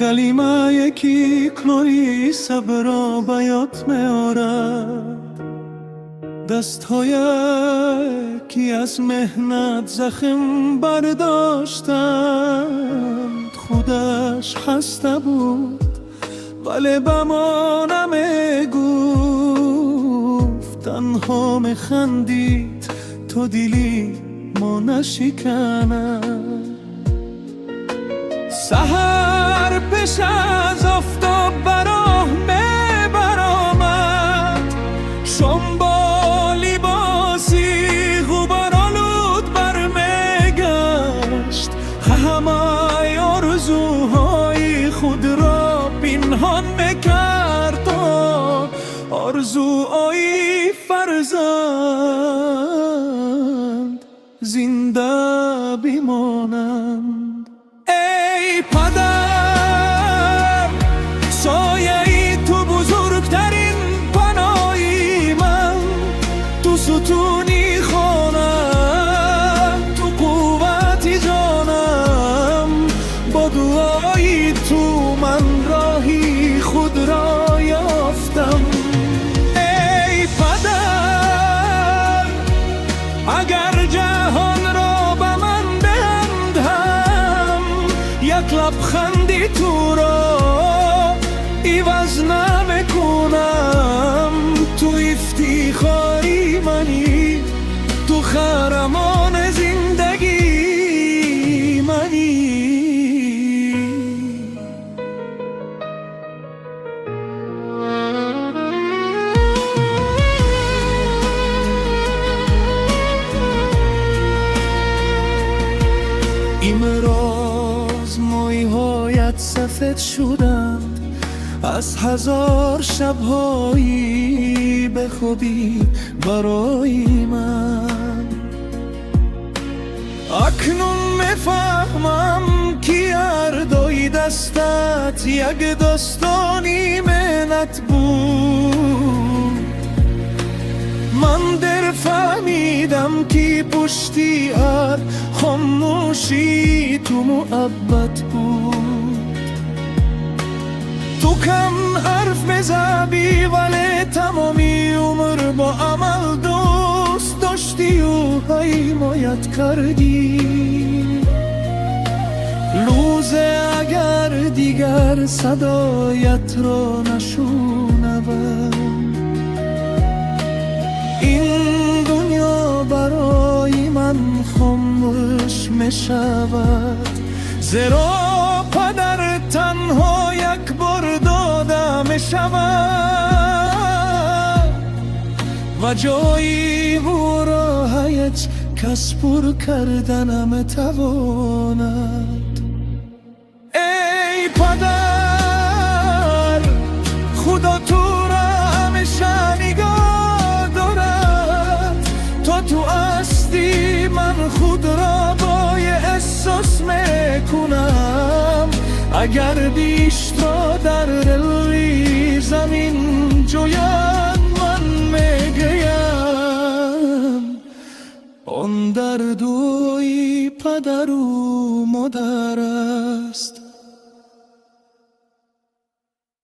Калимае ки кӯли сабрро ба ёд меорад, дастҳое ки аз меҳнат захм бардоштанд. Худаш хаста буд, вале ба мо намегуфт, танҳо механдид, то дили мо нашиканад. Саҳар пеш аз офтоб ба роҳ мебаромад, шом бо либоси ғуборолуд бармегашт. Ҳамаи орзуҳои худро пинҳон мекард, то орзуҳои фарзанд зинда бимонанд. Эй падар, сояи ту бузургтарин паноҳи ман. Ту сутуни хона, ту қуввати ҷонам. Бо дуои ту ман роҳи худро ёфтам. Эй падар, агар ҷаҳонро ба ман диҳанд ҳам, як лабханди туро иваз намекунам. Ту ифтихори манӣ, ту қаҳрамони зиндагии манӣ. Имрӯз мӯйҳоят сафед шуданд аз ҳазор шабҳои бехобӣ барои ман. Акнун мефаҳмам, ки ҳар дуои дастат як достони меҳнат буд. Ман дер фаҳмидам, ки пушти ҳар хомӯшӣ ту муҳаббат буд. Ту кам ҳарф мезадӣ, вале тамоми умр бо амал дӯст доштию ҳимоят кардӣ. Рӯзе агар дигар садоятро нашунавам, ин дунё барои ман хомӯш мешавад, зеро падар танҳо як бор дода мешавад ва ҷои ӯро ҳеҷ кас пур карда наметавонад. Эй падар, Худо туро ҳамеша нигоҳ дорад. То ту ҳастӣ, ман худро бой эҳсос мекунам. Агар биҳиштро дар рӯи замин ҷӯянд, ман мегӯям, он дар дуои падару модар аст.